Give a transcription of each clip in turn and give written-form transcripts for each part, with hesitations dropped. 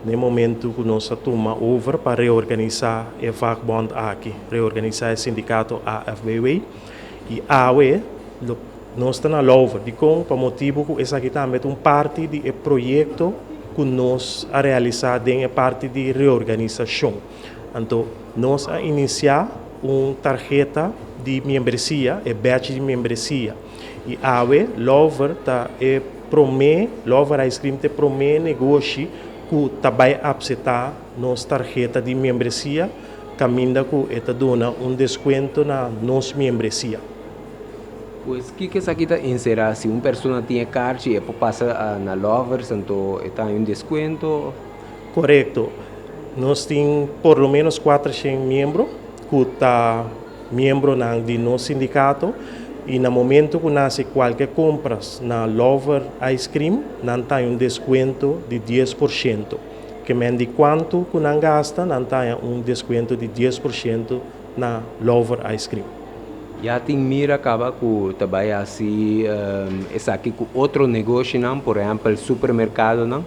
Na momento ku nos a tuma over pa reorganisá e vakbond aki, reorganisá e sindikato AFBW, i awe nos ta na Lover. Dikon? Pa motibu ku esaki tambe ta un parti di e proyekto ku nos a realisá den e parti di reorganisashon. Anto nos a inisiá un tarheta di miembresia, e badge di miembresia. I awe Lover ta e promé, Lover Ice Cream ta e promé negoshi ku ta bai apseptá nos tarheta di miembresia, kaminda ku e ta duna un deskuento na nos miembresia. Pues kiko esaki ta enserá? Si un persona tin e karchi e por pasa na Lovers anto e ta haña un deskuento? Korekto. Nos tin por lo ménos 400 miembro ku ta miembronan di nos sindikato i na momento ku nan hasi kualke kompras na Lover Ice Cream nan ta haña un deskuento di 10%. Ke men di kuantu ku nan gasta nan ta haña un deskuento di 10% na Lover Ice Cream. Ya tin mira kaba ku ta bai hasi esaki ku otro negoshinan, por ehèmpel supermerkadonan?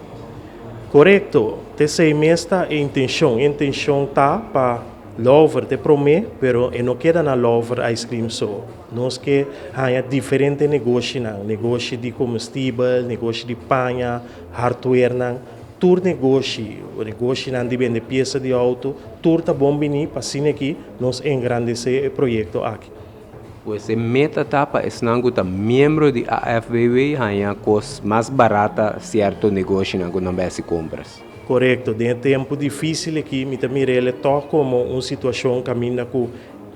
Korekto, t'esei mes ta e intenshon. E intenshon ta pa Lover ta e promé, pero e no keda na Lover Ice Cream so. Nos ke haña diferente negoshinan, negoshi di komestibel, negoshi di paña, hardwarenan, tur negoshi, negoshinan di bende piesa di outo, tur ta bon bini pa asina aki nos engrandesé e proyekto aki. Pues e meta ta pa esnan ku ta miembro di AFBW haña kos mas barata sierto negoshinan ku nan bai hasi kompras. Korekto. Den e tempu difísil aki mi ta mira el tòg komo un situashon kaminda ku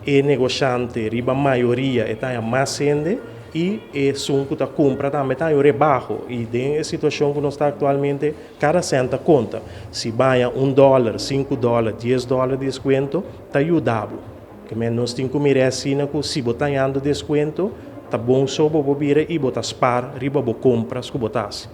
e negoshante riba mayoria e ta haña mas hende i esun ku ta kumpra tambe ta haña un rebaho. I den e situashon ku nos ta aktualmente kada sènt ta konta. Si baña $1, $5, $10 di deskuento ta yuda bo. Ke men nos tin ku mira asina ku si bo ta hañando deskuento ta bon so bo por bira i bo ta spar riba bo kompras ku bo ta hasi.